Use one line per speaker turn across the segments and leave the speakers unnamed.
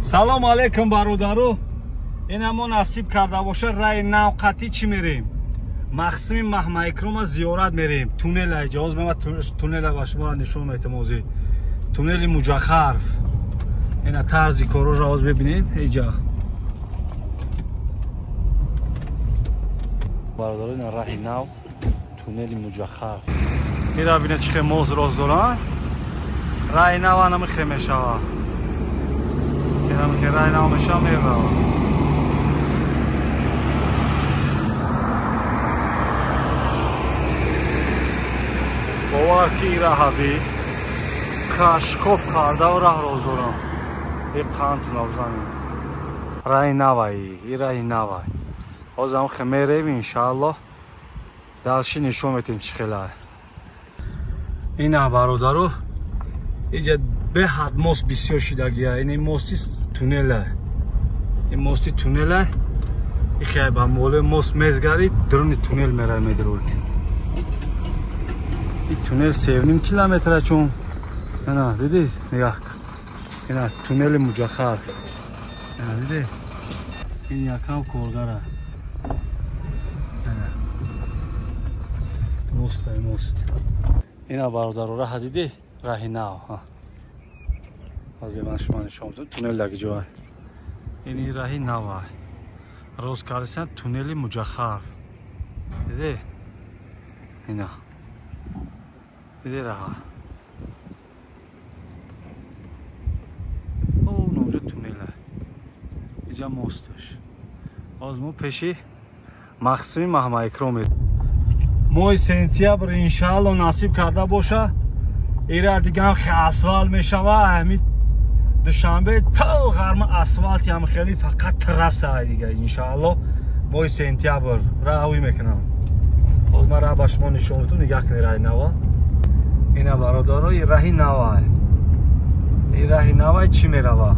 Салом алейкум бародару. Ина мо насиб карда боша раи навқатӣ чӣ мерем? Мақсими Маҳмаикрома зиёрат мерем. Туннела иҷоз мема туннела ба шумо нишон метам озӣ. Туннели Муҷахарф. Ина тарзи корро оз бибинем иҷа. Бародаро ина раҳи нав туннели Муҷахарф. Ира бина чӣ хел моз роз доранд. Раҳи нав ана михе мешава. Ина михе раҳи нав мешава мерава. Бовар ки ира ҳави кашкоф кардау раҳ роз дорам. И қантуна бизанем. Раҳи навай, и раҳи навай. Ҳозир ҳам хе мерем иншааллоҳ. Далши нишон метем чӣ хелай. Ина бародаро, иҷа беҳад мост бисёр шидагия. Ин мости туннела. Ин мости туннела. Ихе ба моле мост мезгарид, дуруни туннел мерай медурод. Ин туннел 3.5 километра чун. Ина дидид? Нигоҳ. Ина туннели Муҷахарф. Ина дидид? Ин якам коргара. Ина. Мост, ай мост. Ина бародаро раҳ дидӣ? Раҳи нав. Ҳозир ман шумо нишон медиҳам туннел даги ҷой. Ин раҳи нав. Роз кардасан туннели Муҷахарф. Дидӣ? Ина. Дидӣ раҳ? О, онҷо туннела. Иҷа мосташ. Ҳозир мо пеши Мақсими Маҳмаикром мерем. Моҳи сентябр иншаалло насиб карда боша. Ира дигам асфалт мешава. Ҳамин Душанбе то ғарма асфалти ҳам хеле фақат трасса дига иншаалло моҳи сентябр раҳоӣ мекунам. Ҳозир ман раҳ ба шумо нишон медиҳам, нигоҳ кунед раҳи нава. Ина бародаро, ин раҳи нава. Ин раҳи нава чӣ мерава?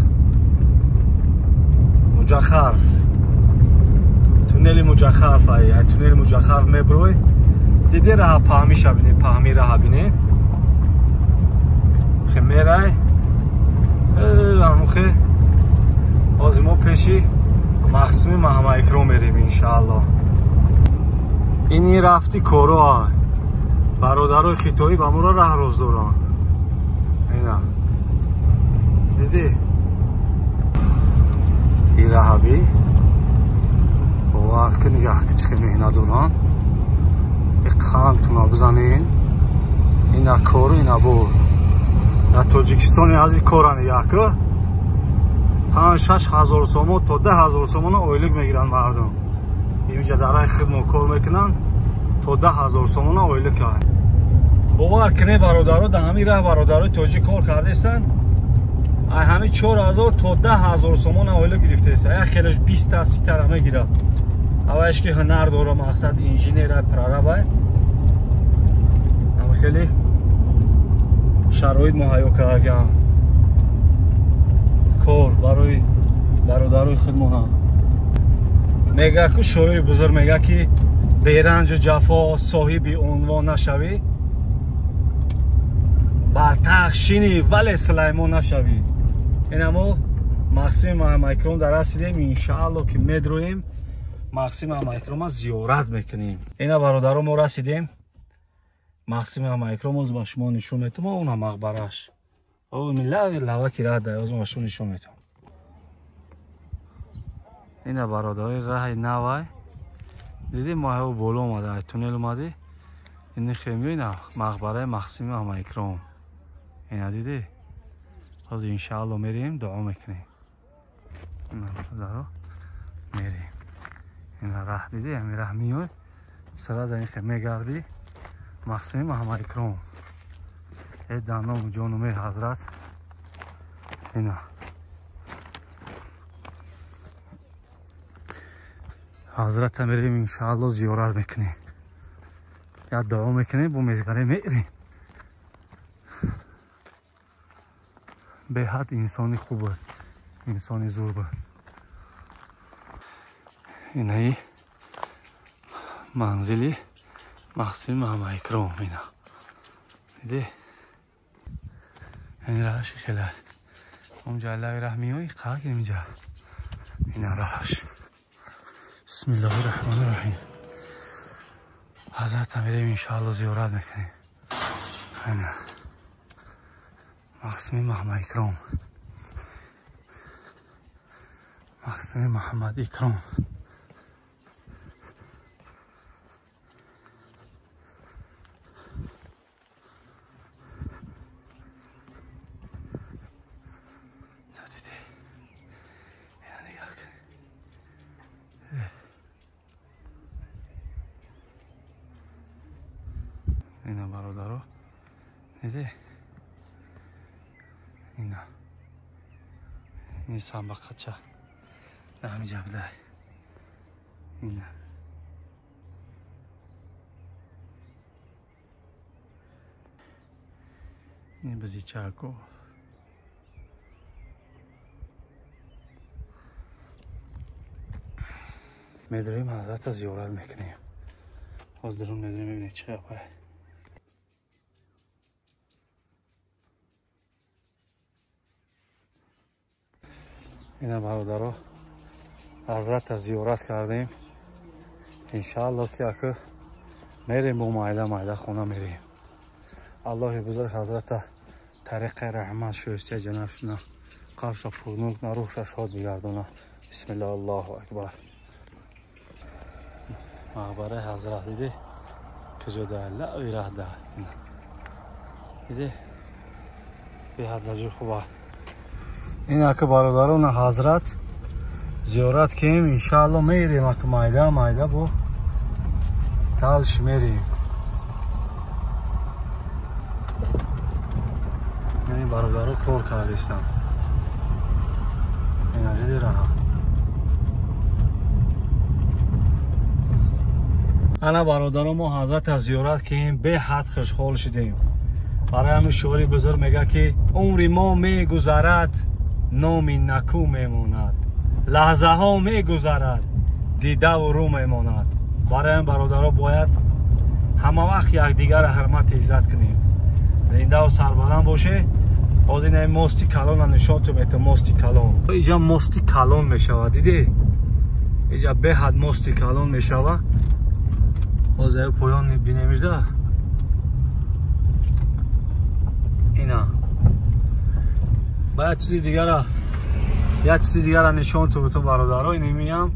Муҷахарф. Туннели Муҷахарф ай, туннели Муҷахарф меброй. Диди раҳа паҳмиша бинед, паҳми раҳа бинед. Хе мерай. Ҳамухе. Ҳозир мо пеши Мақсими Маҳмаикром мерем иншаалло. Ини рафти коро ай. Бародарои хитоӣ ба моро раҳ роз доранд. Ина. Дидӣ? Ин раҳаби. Бовар ки нигоҳ ки чӣ хел меҳнат доранд. Қантуна бизанед. Ина кору ина бор. Дар Тоҷикистони аз ин кора нигоҳ ку. 5-6 ҳазор сомон то 10 ҳазор сомон ойлик мегиранд мардум. Инҷа дар рай хидмат кор мекунанд то 10 ҳазор сомон ойлик. Бовар кунед бародаро, дар ҳамин раҳ бародарои тоҷик кор кардастанд. Ай ҳамин 4 ҳазор то 10 ҳазор сомон ойлик гирифтааст. Як хелаш 20 та 30 та мегирад. Аваш ки ҳунар дора, мақсад инженер, прораба. Ҳам хеле шароит муҳайё кардаган. Кор барои бародарои худмона. Мега ку шоири бузург мега ки беранҷу ҷафо соҳиби унвон нашавӣ, бар тахт шинӣ вале Сулаймон нашавӣ. Ина мо Мақсими Маҳмаикром дар расидем, иншаалло ки медроем Мақсими Маҳмаикрома зиёрат мекунем. Ина бародаро мо расидем Мақсими Маҳмаикром, оз ба шумо нишон метам она мақбараш. О милави лаваки раҳ дай, оз ба шумо нишон метам. Ина бародари раҳи навай. Дидӣ мо ҳаво боло омада, ай туннел омадӣ. Ини хемиё ина мақбараи Мақсими Маҳмаикром. Ина дидӣ? Ҳозир иншаалло мерем, дуо мекунем. Ина бародаро мерем. Ина раҳ дидӣ, ҳамин раҳ миёй, сразу ин хе мегардӣ Мақсими Маҳмаикром. Э даном ҷону меҳр ҳазрат. Ина ҳазрата мерем иншаалло зиёрат мекунем. Як дуо мекунем, бо мезгарем мерем. Беҳад инсони хуб буд, инсони зур буд. Инаи манзили Мақсими Маҳмаикром ина. Дидӣ? Ин раҳаши хеле Онҷа лави раҳ меои қак инҷа. Ина раҳаш. Бисмиллоҳи раҳмони раҳим. Ҳазрата мерем иншоалло зиёрат мекунем. Ина. Мақсими Муҳаммад Икром. Мақсими Муҳаммад Икром. Ина бародаро, диде? Ина. Ин самбақача. Ҳамиҷа буда. Ина. Ин бизичако. Медорем ҳазрата зиёрат мекунем. Ҳозир дарун медорем мебинем чӣ гапа. Ина бародаро, ҳазрата зиёрат кардем. Иншаалло ки ака мерем бо майда майда хона мерем. Аллоҳи бузург ҳазрата тариқи раҳмат шоистия ҷанаб шуна, қабша пурнур куна, рӯҳша шод бигардона. Бисмиллоҳ, Аллоҳу акбар. Мақбараи ҳазрат диде куҷо да лави раҳ да. Диде беҳад лаҷи хуба. Ин ака бародарон ҳазрат зиёрат кем, иншаалло мерем ака майда майда бо талш мерем. Ин бародаро кор кардистам. Ина диди раҳа. Ана бародаро мо ҳазрата зиёрат кем, беҳад хушҳол шудем. Барои ҳамин шоири бузург мега ки умри мо мегузарад, номи наку мемонад, лаҳзаҳо мегузарад, дидаву рӯ мемонад. Барои ҳамин бародаро бояд ҳама вақт якдигарро ҳурмату иззат кунем. Зиндаву сарбаланд боше. Ҳозир ин мости калона нишон ту метам, мости калон. Иҷа мости калон мешавад, дидӣ? Иҷа беҳад мости калон мешавад. Ҳозир аю поён бинемиш да. Ина. Ба як чизи дигара, як чизи дигара нишон ту бутун бародаро. Ин миям,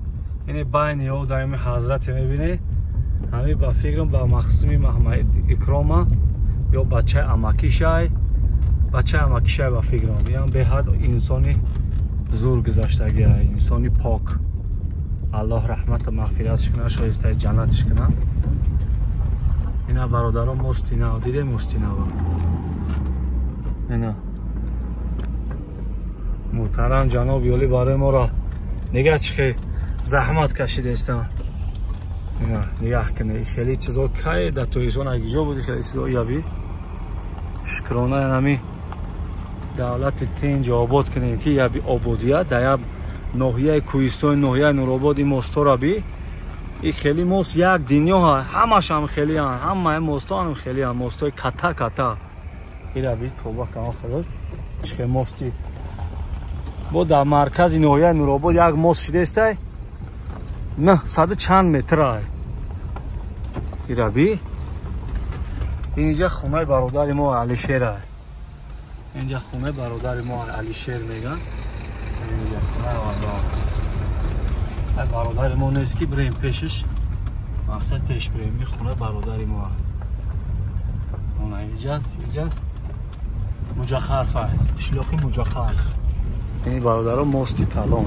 ин байни ё даими ҳазрате мебинӣ. Ҳами ба фикрам ба мақсими Муҳаммад Икрома ё бачаи амакишай, бачаи амакишай ба фикрам. Иам беҳад инсони зур гузаштагӣ, инсони пок. Аллоҳ раҳмату мағфиратш кунад, шоистаи ҷаннатш кунад. Ина бародаро мости нав, диде мости нава. Ина муҳтарам ҷаноб ёли барои моро нигаҳ чӣ хел заҳмат кашидестан. Ина нигаҳ кунед, хеле чизо кай дар Тоҷикистон агиҷо буди, хеле чизо яби. Шукрона ҳами давлати тинҷ обод кунем ки яби ободият дар як ноҳияи кӯҳистони ноҳияи Нуробод ин мостора би. И хеле мост як дунё ҳамашам хелеан, ҳамаи мостҳоам хелеан, мостои ката ката. Ира би тоба кама худо чӣ хел мости. Бо дар маркази ноҳияи Нуробод як мост шидестай 900 чанд метрай. Ира би инҷа хонаи бародари мо Алишер. Инҷа хонаи бародари мо Алишер меган. Инҷа хонаи бародари мо нест ки бирем пешаш. Мақсад пеш бирем, ин хонаи бародари мо. Она инҷа, инҷа Муҷахарф, қишлоқи Муҷахарф. Ин бародаро мости калон.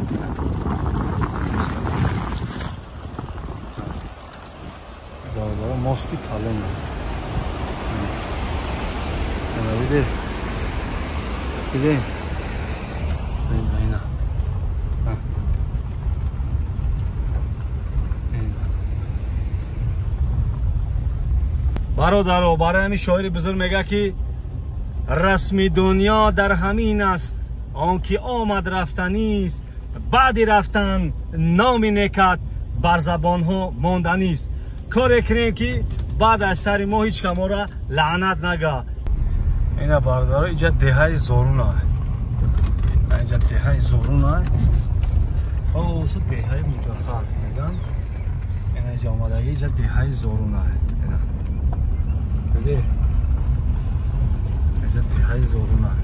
Бародаро мости калон. Ана диде. Диде. Ина. Бародаро, барои ҳамин шоири бузург мега ки расми дунё дар ҳамин аст, он ки омад рафтанист, баъди рафтан номи некат бар забонҳо монданист. Коре кунем ки баъд аз сари мо ҳеҷ камора лаънат нага. Ина бародаро, инҷа деҳаи Зоруна. Иҷа деҳаи Зорун ай. Оса деҳаи Муҷаффар меган. Ина иҷа омадаги, иҷа деҳаи Зорун ай. Ина. Диди? Иҷа деҳаи Зорун ай.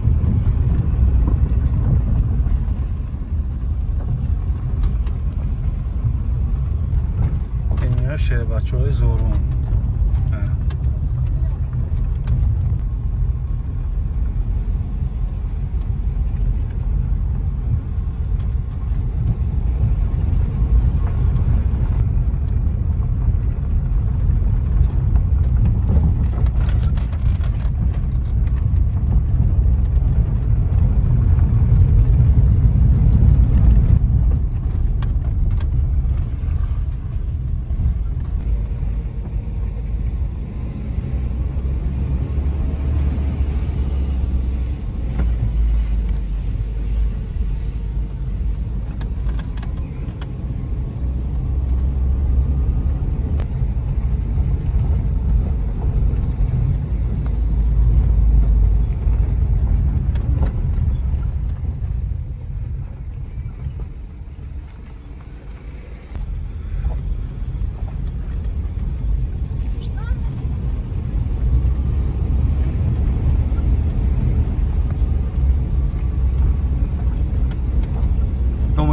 Ина шербачаҳои Зорун.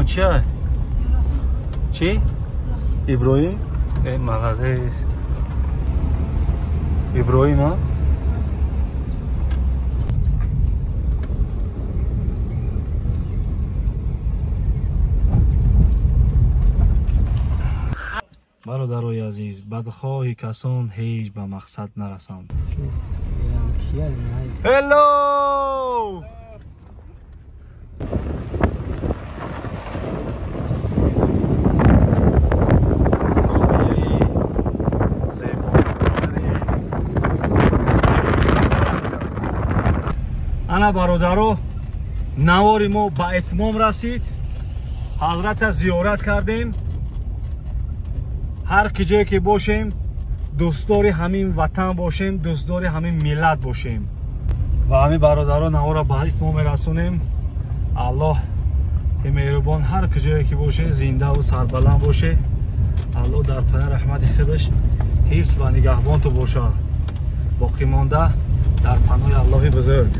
Чия? Чи? Иброҳим? Э, молодец. Иброҳим, а? Бародарои азиз, бадхоҳи касон ҳеҷ ба мақсад нарасанд. Hello! Ана бародаро, навори мо ба итмом расид. Ҳазрата зиёрат кардем. Ҳар ки ҷое ки бошем, дӯстдори ҳамин ватан бошем, дӯстдори ҳамин миллат бошем. Ва ҳамин бародаро навора ба итмом мерасонем. Аллоҳ меҳрубон ҳар ки ҷое ки боше, зиндаву сарбаланд боше. Аллоҳ дар паноҳи раҳмати худаш ҳифз ва нигаҳбонту бошад. Боқӣ монда дар паноҳи Аллоҳи бузург.